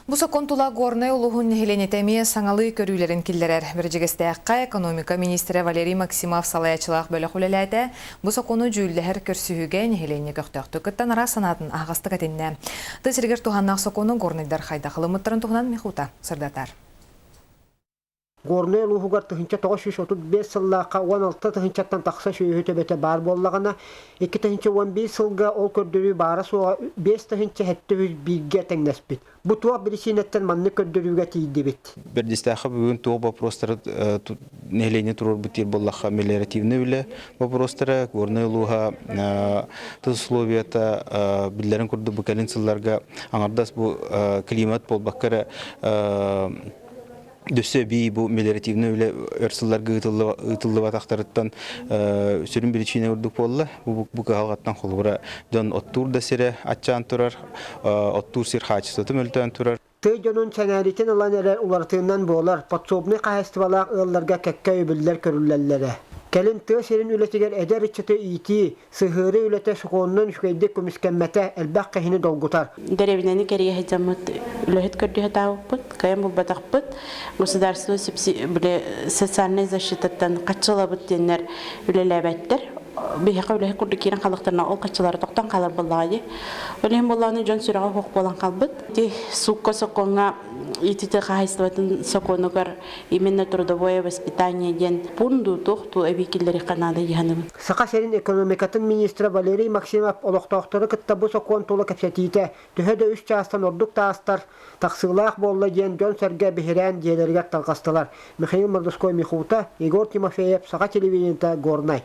Бу сокуон тула Горнай улууһун нэһилиэнньэтэ эмиэ саҥалыы көрүүлэрин киллэрэр. Бэрдьигэстээххэ экономика миниистирэ Валерий Максимов салайааччылаах бөлөх үлэлээтэ. Бу сокуону дьүүллэһэр көрсүһүүгэ нэһилиэнньэ көхтөөхтүк кыттан араас санаатын аһаҕастык этиннэ. Тыа сиригэр туһааннаах сокуону горнайдар хайдах ылыммыттарын туһунан Михута сырдатар. Горнай улууһугар 1935 сыллаахха 16 тыһыынчаттан тахса сүөһү төбөтө баар буоллаҕына, 2011 сылга ол көрдөрүү баара-суоҕа 5701-гэ тэҥнэспит. Бу туох биричиинэттэн маннык көрдөрүүгэ тиийдибит? Бэрдистээххэ бүгүн туох боппуруостары нэһилиэнньэ туруорбут диир буоллахха, мелиоративнай үлэ боппуруостара, Горнай улууһа тыс условията биллэрин курдук бу кэлин сылларга аҥардас бу климат буолбакка эрэ Өссө эбии бу мелиоративнай үлэ өр сылларга ыытыллыбатахтарыттан сүрүн биричиинэ курдук буолла. Бу кыһалҕаттан холобура дьон оттуур да сирэ аччаан турар, оттуур сир хаачыстыбата мөлтөөн турар. Тыа дьонун сэҥээриитин ылан эрэр уларытыынан буолар подсобнай хаһаайыстыбалаах ыалларга кэккэ өйөбүллэр көрүллэллэрэ. Кэлин тыа сирин үлэтигэр эдэр ыччаты иитии, Сыһыары үлэтэ сокуонунан үчүгэйдик көмүскэммэтэ элбэх киһини долгутар. Дэриэбинэни кэрийэ сылдьаммыт үлэһит көрдөһө таабыппыт, кыайан булбатахпыт. Государство социальнай защитаттан хаччылабыт диэннэр үлэлээбэттэр. Биһиэхэ үлэһит курдук киирэн халыктарына ол хаччылары тохтон хаалар буоллаҕа дии. Ол иһин буоллаҕына дьон сүрэҕэ суох буолан хаалбыт. Ити суукка сокуоҥҥа итити хаһаайыстыбатын сокуонугар именно трудовое воспитание диэн пунду туох эбии киллэриэххэ наада дии Саха сирин экономикатын министрэ Валерий Максимов олохтоохтору кытта бу сокуон тула кэпсэтиитэ төһө да үс чаастан ордук таастар, тахсыылаах буолла диэн дьон-сэргэ биһирээн дьиэлэригэр тарҕастылар. Михаил Мордовской Михута, Егор Тимофеев, Саха телевидениета, Горнай.